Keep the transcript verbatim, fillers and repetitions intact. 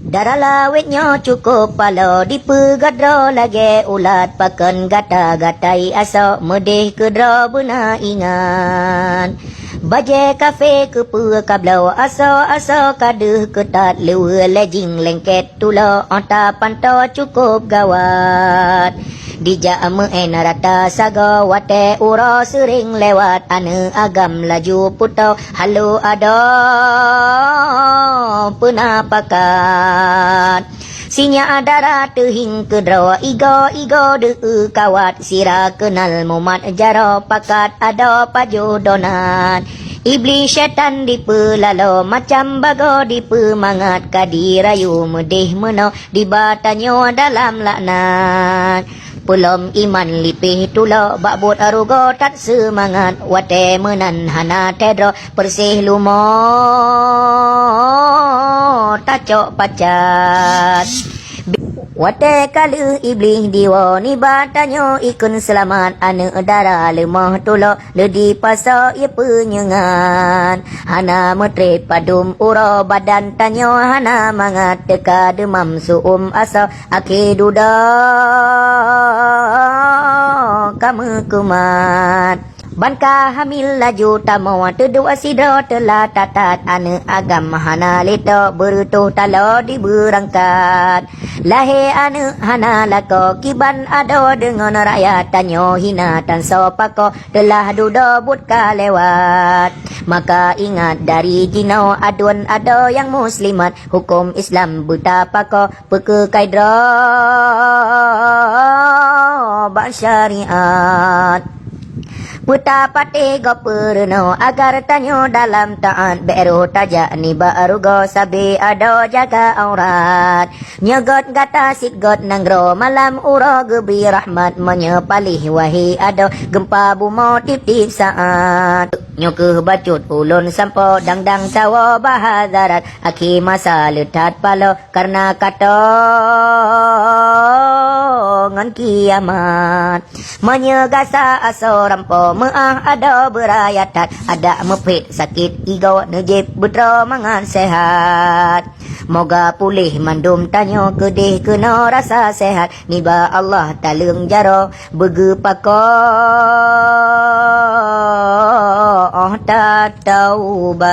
Dara lawét nyoe cukôp paloe, dipeugah droe lagèe ulat, pakon gata-gatai asoe, meudeh keudroe beuna ingat. Bajèe kafé keupeue kabloe, asoe-asoe ka deuh keutat, leuweue lé jing lengket tuloe, 'oh tapantoe cukôp gawat. Dijak meu'en rata sagoe, watèe uroe seuring lewat, aneuk agam laju putôh, halo adoe peuna pakat. Sinyak dara teuhieng keudroe, igoe-igoe deuh kawat, sira keunal mumat jaroe, pakat adoe pajoh donat. Iblih syaitan dipeulaloe, macam bagoe dipeumangat, ka dirayu meudeh meunoe, diba tanyoe dalam laknat. Peulom iman lipéh tuloe, bak buet rugoe that seumangat, watèe meunan hana teuh droe, peureséh lumoe tacok pacat. Watèe ka lheueh Iblih diwoe, niba tanyoe ikheun seulamat, aneuk dara leumoh tuloe, leudi pasoe ie peunyeungat. Hana meutrép padum uroe, badan tanyoe hana mangat, teuka deumam su'um asoe, akhé dudoe ka meukumat. Ban ka hamil laju tamoe, teuduek sidroe teulah that-that, aneuk agam hana lé toe, beureutoh taloe dibeurangkat. Lahé aneuk hana lakoe, kiban adoe deungon rakyat, tanyoe hina tan soe pakoe, teulah dudoe buet ka lewat. Maka ingat dari jinoe, aduen adoe nyang muslimat, huköm Islam beutapakoe, peukeukai droe bak syariat. Peuta patéh gob peurunoe, agar tanyoe dalam taat, bèk roh tajak nibak rugoe, sabé adoe jaga aurat. Nyoe göt gata cit göt nanggroe, malam uroe geubri rahmat, meunyoe paléh wahé adoe, geumpa bumoe tiep-tiep saat. Nyoe kheueh bacut ulôn sampoe, dang-dang sawoe bahadarat, akhé masa le that paloe, kareuna ka toe ngon kiamat. Meunyoe gasa asoe rampoe, meu'ah adoe beuraya that, adak meuphet sakét igoe, neujieb beutroe mangat seuhat. Moga puléh mandum tanyoe, keudeh keunoe rasa seuhat, nibak Allah taleueng jaroe, beugeupakoe 'oh tataubat.